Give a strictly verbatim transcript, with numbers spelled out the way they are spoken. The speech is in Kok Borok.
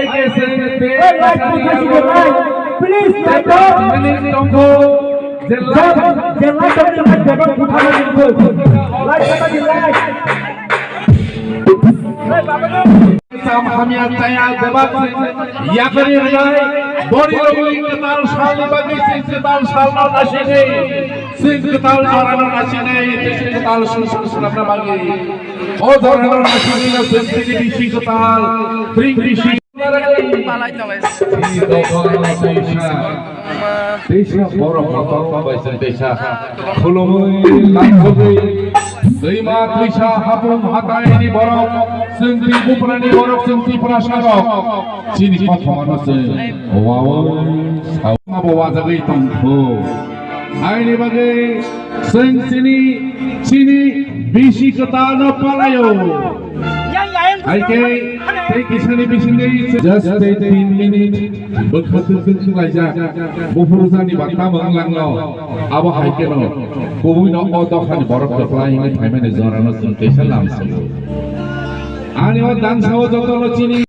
Hey, like, like, please, like, like. Minute tongkho, je like. Je like, like, like, like, like, like, like, like. Sam hamya chaya debak yakari rai, bori rogli kwtal salni bagwi sing kwtal salno nasini, sing kwtal jorano nasini, sing kwtal sung sung swnamna bagwi. O jorano nasini no sing sini bisi kwtal, bring bisi. Palai tongo. Teisa, teisa borok motom bai chwng teisa khulumwi lansugwi twima twisa hapung hataini borok chwng twi buprani borok chwng Tiprasa rok chini kothomano chwng wawi sao. Abo wajagwi tongkhu. Aini bagwi chwng chini, chini bisi kwtalno palaio. Hai khe tei kisani bisingni just tei tin minute bwkha tungtwng khlaijak. Buphuru jani ba tamo wng langno. Abo hai kheno kubui no o dophani borok kwplai wngwi phaimani jorano chwng teisa lamsao. Ani o dansao jotono chini.